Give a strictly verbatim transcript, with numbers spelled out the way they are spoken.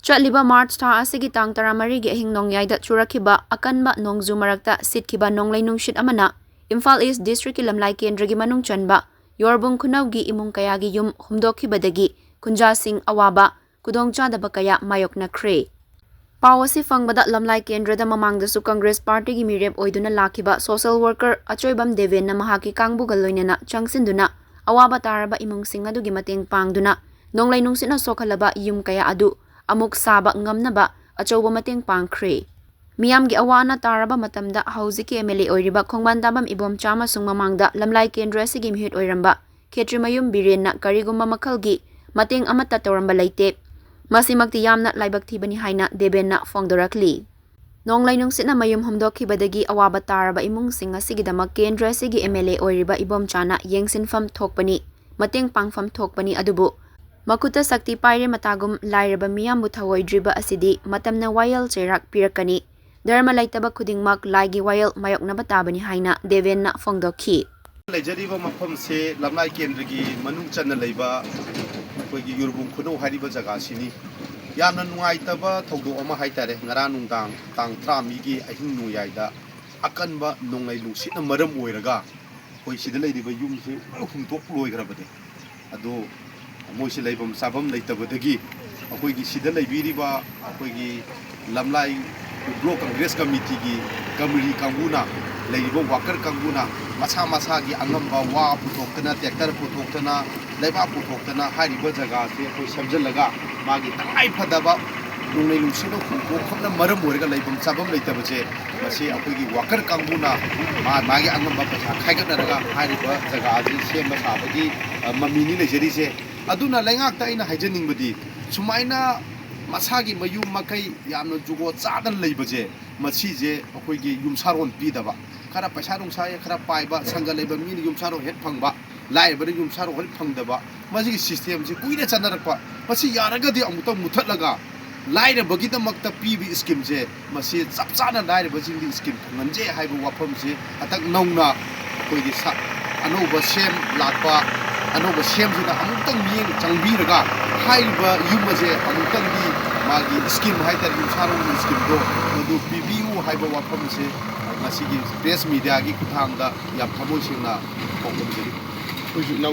ꯆꯠꯂꯤꯕ ꯃꯥꯔꯆ ꯊꯥ ꯑꯁꯤꯒꯤ ꯇꯥꯡ ꯇꯔꯥꯃꯔꯤꯒꯤ ꯑꯍꯤꯡ ꯅꯣꯡꯌꯥꯏꯗ ꯆꯨꯔꯛꯈꯤꯕ ꯑꯀꯟꯕ ꯅꯣꯡꯖꯨ ꯃꯔꯛꯇ ꯁꯤꯠꯈꯤꯕ ꯅꯣꯡꯂꯩ ꯅꯨꯡꯁꯤꯠ ꯑꯃꯅ ꯏꯝꯐꯥꯜ ꯏꯁ ꯗꯤꯁꯇ꯭ꯔꯤꯛꯀꯤ ꯂꯝꯂꯥꯏ ꯀꯦꯟꯗ꯭ꯔꯒꯤ ꯃꯅꯨꯡ ꯆꯟꯕ ꯌꯣꯔꯕꯨꯡ ꯈꯨꯅꯧꯒꯤ ꯏꯃꯨꯡ ꯀꯌꯥꯒꯤ ꯌꯨꯝ ꯍꯨꯝꯗꯣꯛꯈꯤꯕꯗꯒꯤ ꯈꯨꯟꯖꯥꯁꯤꯡ ꯑꯋꯥꯕ, ꯈꯨꯗꯣꯡꯆꯥꯗꯕ ꯀꯌꯥ ꯃꯥꯌꯣꯛꯅꯈ꯭ꯔꯦ꯫ ꯄꯥꯎ ꯑꯁꯤ ꯐꯪꯕꯗ ꯂꯝꯂꯥꯏ ꯀꯦꯟꯗ꯭ꯔꯗ ꯃꯃꯥꯡꯗꯁꯨ ꯀꯪꯒ꯭ꯔꯦꯁ ꯄꯥꯔꯇꯤꯒꯤ ꯃꯤꯔꯦꯞ ꯑꯣꯏꯗꯨꯅ ꯂꯥꯛꯈꯤꯕ ꯁꯣꯁꯦꯜ ꯋꯥꯔꯀꯔ ꯑꯆꯣꯏꯕꯝ ꯗꯦꯕꯦꯟꯅ ꯃꯍꯥꯛꯀꯤ ꯀꯥꯡꯕꯨꯒ ꯂꯣꯏꯅꯅ ꯆꯪꯁꯤꯟꯗꯨꯅ ꯑꯋꯥꯕ ꯇꯥꯔꯕ ꯏꯃꯨꯡꯁꯤꯡ ꯑꯗꯨꯒꯤ ꯃꯇꯦꯡ ꯄꯥꯡꯗꯨꯅ ꯅꯣꯡꯂꯩ ꯅꯨꯡꯁꯤꯠꯅ ꯁꯣꯛꯍꯜꯂꯕ ꯌꯨꯝ ꯀꯌꯥ ꯑꯗꯨ ꯑꯃꯨꯛ ꯁꯥꯕ ꯉꯝꯅꯕ ꯑꯆꯧꯕ ꯃꯇꯦꯡ ꯄꯥꯡꯈ꯭ꯔꯦ꯫ ꯃꯤꯌꯥꯝꯒꯤ ꯑꯋꯥ ꯑꯅꯥ ꯇꯥꯔꯕ ꯃꯇꯝꯗ ꯍꯧꯖꯤꯛꯀꯤ ꯑꯦꯝ ꯑꯦꯜ ꯑꯦ ꯑꯣꯏꯔꯤꯕ ꯈꯣꯡꯕꯥꯟ ꯇꯥꯕꯝ ꯏꯕꯣꯝꯆꯥ ꯑꯃꯁꯨꯡ ꯃꯃꯥꯡꯗ ꯂꯝꯂꯥꯏ ꯀꯦꯟꯗ꯭ꯔ ꯑꯁꯤꯒꯤ ꯃꯤꯍꯨꯠ ꯑꯣꯏꯔꯝꯕ ꯈꯦꯇ꯭ꯔꯤꯃꯌꯨꯝ ꯕꯤꯔꯦꯟꯅ ꯀꯔꯤꯒꯨꯝꯕ ꯃꯈꯜꯒꯤ ꯃꯇꯦꯡ ꯑꯃꯠꯇ ꯇꯧꯔꯝꯕ ꯂꯩꯇꯦ꯫ ꯃꯁꯤꯃꯛꯇꯤ ꯌꯥꯝꯅ ꯂꯥꯏꯕꯛ ꯊꯤꯕꯅꯤ ꯍꯥꯏꯅ ꯗꯦꯕꯦꯟꯅ ꯐꯣꯡꯗꯣꯔꯛꯂꯤ꯫ ꯅꯣꯡꯂꯩ ꯅꯨꯡꯁꯤꯠꯅ ꯃꯌꯨꯝ ꯍꯨꯝꯗꯣꯛꯈꯤꯕꯗꯒꯤ ꯑꯋꯥꯕ ꯇꯥꯔꯕ ꯏꯃꯨꯡꯁꯤꯡ ꯑꯁꯤꯒꯤꯗꯃꯛ ꯀꯦꯟꯗ꯭ꯔ ꯑꯁꯤꯒꯤ ꯑꯦꯝ ꯑꯦꯜ ꯑꯦ ꯑꯣꯏꯔꯤꯕ ꯏꯕꯣꯝꯆꯥꯅ ꯌꯦꯡꯁꯤꯟꯐꯝ ꯊꯣꯛꯄꯅꯤ, ꯃꯇꯦꯡ ꯄꯥꯡꯐꯝ ꯊꯣꯛꯄꯅꯤ, ꯑꯗꯨꯕꯨ ꯃꯈꯨꯠꯇ ꯁꯛꯇꯤ ꯄꯥꯏꯔꯦ ꯃꯇꯥꯒꯨꯝ ꯂꯥꯏꯔꯕ ꯃꯤꯌꯥꯝꯕꯨ ꯊꯧꯑꯣꯏꯗ꯭ꯔꯤꯕ ꯑꯁꯤꯗꯤ ꯃꯇꯝꯅ ꯋꯥꯌꯦꯜ ꯆꯩꯔꯥꯛ ꯄꯤꯔꯛꯀꯅꯤ꯫ ꯙꯔꯃ ꯂꯩꯇꯕ ꯈꯨꯗꯤꯡꯃꯛ ꯂꯥꯏꯒꯤ ꯋꯥꯌꯦꯜ ꯃꯥꯌꯣꯛꯅꯕ ꯇꯥꯕꯅꯤ ꯍꯥꯏꯅ ꯗꯦꯕꯦꯟꯅ ꯐꯣꯡꯗꯣꯛꯈꯤ꯫ ꯂꯩꯖꯔꯤꯕ ꯃꯐꯝꯁꯦ ꯂꯝꯂꯥꯏ ꯀꯦꯟꯗ꯭ꯔꯒꯤ ꯃꯅꯨꯡ ꯆꯟꯅ ꯂꯩꯕ ꯑꯩꯈꯣꯏꯒꯤ ꯌꯨꯔꯕꯨꯡ ꯈꯨꯅꯧ ꯍꯥꯏꯔꯤꯕ ꯖꯒꯥꯁꯤꯅꯤ꯫ ꯌꯥꯝꯅ ꯅꯨꯡꯉꯥꯏꯇꯕ ꯊꯧꯗꯣꯛ ꯑꯃ ꯍꯥꯏꯇꯥꯔꯦ, ꯉꯔꯥꯡ ꯅꯨꯡꯗꯥꯡ ꯇꯥꯡ ꯇꯔꯥꯃꯔꯤꯒꯤ ꯑꯍꯤꯡ ꯅꯣꯡꯌꯥꯏꯗ ꯑꯀꯟꯕ ꯅꯣꯡꯂꯩ ꯅꯨꯡꯁꯤꯠꯅ ꯃꯔꯝ ꯑꯣꯏꯔꯒ ꯑꯩꯈꯣꯏ ꯁꯤꯗ ꯂꯩꯔꯤꯕ ꯌꯨꯝꯁꯦ ꯂꯣꯏ ꯍꯨꯝꯇꯣꯛ ꯂꯣꯏꯈ꯭ꯔꯕꯅꯦ꯫ ꯑꯗꯣ ꯃꯣꯏꯁꯤ ꯂꯩꯐꯝ ꯆꯥꯐꯝ ꯂꯩꯇꯕꯗꯒꯤ ꯑꯩꯈꯣꯏꯒꯤ ꯁꯤꯗ ꯂꯩꯕꯤꯔꯤꯕ ꯑꯩꯈꯣꯏꯒꯤ ꯂꯝꯂꯥꯏ ꯕ꯭ꯂꯣꯛ ꯀꯪꯒ꯭ꯔꯦꯁ ꯀꯃꯤꯇꯤꯒꯤ ꯀꯃꯤꯇꯤ ꯀꯥꯡꯕꯨꯅ, ꯂꯩꯔꯤꯕ ꯋꯥꯀꯔ ꯀꯥꯡꯕꯨꯅ ꯃꯁꯥ ꯃꯁꯥꯒꯤ ꯑꯉꯝꯕ ꯋꯥ ꯄꯨꯊꯣꯛꯇꯅ, ꯇ꯭ꯔꯦꯛꯇꯔ ꯄꯨꯊꯣꯛꯇꯅ, ꯂꯩꯕꯥꯛ ꯄꯨꯊꯣꯛꯇꯅ ꯍꯥꯏꯔꯤꯕ ꯖꯒꯥꯁꯦ ꯑꯩꯈꯣꯏ ꯁꯦꯝꯖꯤꯜꯂꯒ ꯃꯥꯒꯤ ꯇꯉꯥꯏ ꯐꯗꯕ ꯅꯣꯡꯂꯩ ꯅꯨꯡꯁꯤꯠꯅ ꯍꯨꯝꯇꯣꯛꯈꯤꯕꯅ ꯃꯔꯝ ꯑꯣꯏꯔꯒ ꯂꯩꯐꯝ ꯆꯥꯐꯝ ꯂꯩꯇꯕꯁꯦ, ꯃꯁꯤ ꯑꯩꯈꯣꯏꯒꯤ ꯋꯥꯀꯔ ꯀꯥꯡꯕꯨꯅ ꯃꯥ-, ꯃꯥꯒꯤ ꯑꯉꯝꯕ ꯄꯩꯁꯥ ꯈꯥꯏꯒꯠꯅꯔꯒ ꯍꯥꯏꯔꯤꯕ ꯖꯒꯥ ꯑꯁꯤ ꯁꯦꯝꯕ ꯁꯥꯕꯒꯤ, ꯑ, ꯃꯃꯤꯅꯤ ꯂꯩꯖꯔꯤꯁꯦ꯫ ꯑꯗꯨꯅ ꯂꯩꯉꯥꯛꯇ ꯑꯩꯅ ꯍꯥꯏꯖꯅꯤꯡꯕꯗꯤ, ꯁꯨꯃꯥꯏꯅ ꯃꯁꯥꯒꯤ ꯃꯌꯨꯝ ꯃꯀꯩ ꯌꯥꯝꯅ ꯖꯨꯒꯣꯠ ꯆꯥꯗꯅ ꯂꯩꯕꯁꯦ, ꯃꯁꯤꯁꯦ ꯑꯩꯈꯣꯏꯒꯤ ꯌꯨꯝꯁꯥꯔꯣꯟ ꯄꯤꯗꯕ, ꯈꯔ ꯄꯩꯁꯥ ꯅꯨꯡꯁꯥ ꯈꯔ ꯄꯥꯏꯕ ꯁꯪꯒ ꯂꯩꯕ ꯃꯤꯅ ꯌꯨꯝꯁꯥꯔꯣꯟ ꯍꯦꯛ ꯐꯪꯕ, ꯂꯥꯏꯔꯕꯅ ꯌꯨꯝꯁꯥꯔꯣꯟ ꯍꯦꯛ ꯐꯪꯗꯕ, ꯃꯁꯤꯒꯤ ꯁꯤꯁꯇꯦꯝꯁꯤ ꯀꯨꯏꯅ ꯆꯠꯅꯔꯛꯄ꯫ ꯃꯁꯤ ꯌꯥꯔꯒꯗꯤ ꯑꯃꯨꯛꯇꯪ ꯃꯨꯊꯠꯂꯒ ꯂꯥꯏꯔꯕꯒꯤꯗꯃꯛꯇ ꯄꯤꯕ ꯁ꯭ꯀꯤꯝꯁꯦ, ꯃꯁꯤ ꯆꯞ ꯆꯥꯅ ꯂꯥꯏꯔꯕꯁꯤꯡꯗꯤ ꯁ꯭ꯀꯤꯝ ꯐꯪꯍꯟꯖꯦ ꯍꯥꯏꯕ ꯋꯥꯐꯝꯁꯤ ꯍꯟꯗꯛ ꯅꯧꯅ ꯑꯩꯈꯣꯏꯒꯤ ꯁ-, ꯑꯅꯧꯕ ꯁꯦꯝ ꯂꯥꯛꯄ, ꯑꯅꯧꯕ ꯁꯦꯝꯁꯤꯅ ꯑꯃꯨꯛꯇꯪ ꯃꯤꯠꯌꯦꯡ ꯆꯪꯕꯤꯔꯒ ꯍꯥꯏꯔꯤꯕ ꯌꯨꯝ ꯑꯁꯦ ꯑꯃꯨꯛꯇꯪꯗꯤ ꯃꯥ ꯃꯥꯒꯤ ꯁ꯭ꯀꯤꯝ ꯍꯥꯏꯇꯥꯔꯦ, ꯌꯨꯝꯁꯥꯔꯣꯜꯒꯤ ꯁ꯭ꯀꯤꯝꯗꯣ ꯃꯗꯨ ꯄꯤꯕꯤꯌꯨ ꯍꯥꯏꯕ ꯋꯥꯐꯝꯁꯦ ꯉꯁꯤꯒꯤ ꯄ꯭ꯔꯦꯁ ꯃꯤꯗꯤꯌꯥꯒꯤ ꯈꯨꯠꯊꯥꯡꯗ ꯌꯥꯝ ꯊꯃꯣꯏ ꯁꯦꯡꯅ ꯐꯣꯡꯗꯣꯛꯆꯔꯤ꯫ ꯑꯩꯈꯣꯏꯁꯨ ꯏꯅꯥꯎ